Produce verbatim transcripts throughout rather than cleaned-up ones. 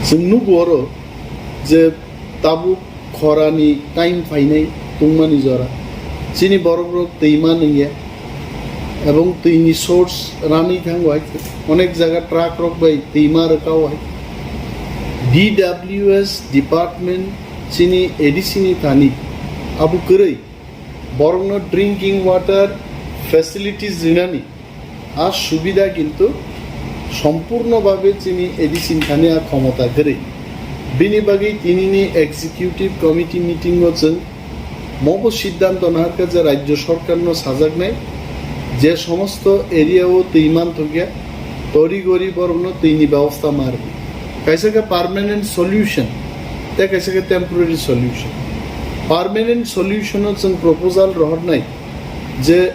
Chwng nugo oro je tabuk khorani time phainai tungmani jora. Chini borokrok twi manwngya ebong twini source ranwi thango hai. Onek jaga truck rok bai twi ma rwkao hai. D W S department chini A D C ni thani abo kwrwi borokno drinking water facilities rinani a subida kintu sompurno babe chini A D C ni thani a khomota kwrwi. Bini bagwi tinini executive committee meeting o chwng mobo siddhanto naharkha je rajyo sorkarno sajaknai je somosto area o twi manthokya tori gori borokno twini bebosta ma rwdi. Kaisa khe permanent solution, tei kaisa khe temporary solution. Permanent solution o chwng proposal rohornai je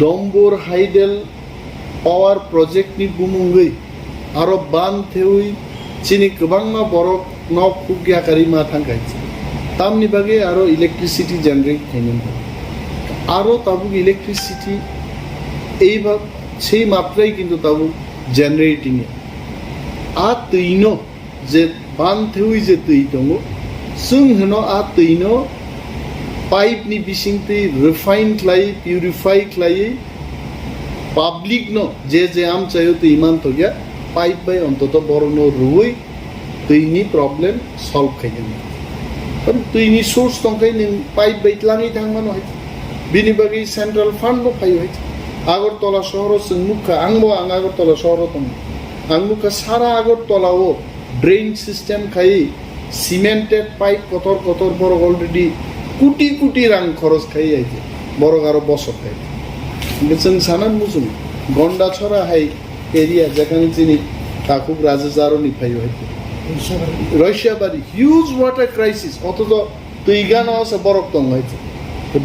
Dombor Hydel power project ni bumungwi aro ban thewi chini kwbangma borok nok huk yakarwi ma thangkha. Tamni bagwi aro electricity generate khainani. Aro tabuk electricity ei ba sei matrai kintu tabuk generating ya. A twino je ban thewi je twi tongo, chwng hwno a twino pipe ni bising twi refine khlai, purify khlai, public no je je amchaio twi mantokya, pipe bai ontoto borokno rwui twini problem solve khainani. Karon twini source tongkhai nwng pipe bai tlangwi thangmano hai. Bini bagwi central fund no phaio hai. Agartala sohoro chwng nukha, angbo ang Agartala sohoro tongo. Ang nukha sara Agartala o drain system khai cemented pipe kotor kotor borok already kuti kuti rang khoros khai aije. Borok aro bosok khai. Hingke chwng sana muchung Gonda chora hai area jekhani chini takhuk raja jaroni phaio hai. Roishabari huge water crisis, otojo twi gana o se borok tong hai.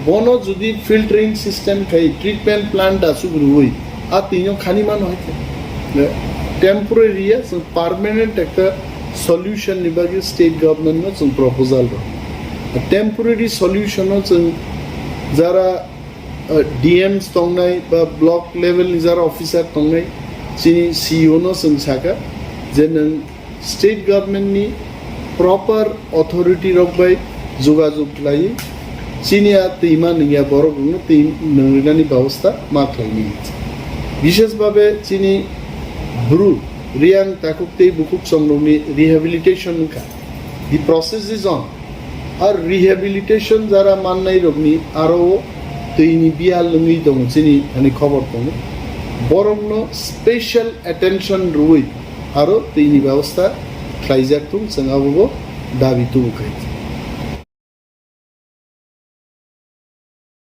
Bono jodi filtering system khai treatment plant da sugrui a twi no khani mano hai. Temporary ya chwng permanent ekta solution ni bagwi state government no chwng proposal ro. Temporary solution o chwng jara uh, D Ms tongnai ba block level ni jara officer tongnai chini C E O no chwng saka je nwng state government ni proper authority rok bai jogajog khlai chini a twima nungya borok rokno twi nungrinani bebosta ma khlaini. Bishesh babe chini bru Riang takhuk tei bukhuk chongrokni rehabilitation wngkha. The process is on. Ar rehabilitation jara mannai rokni aro twini biyal wngwi tongo chini hani khobor tongo. Borokno special attention rwui aro twini bebosta khlaijak thung chwng abobo dabi tubu khai.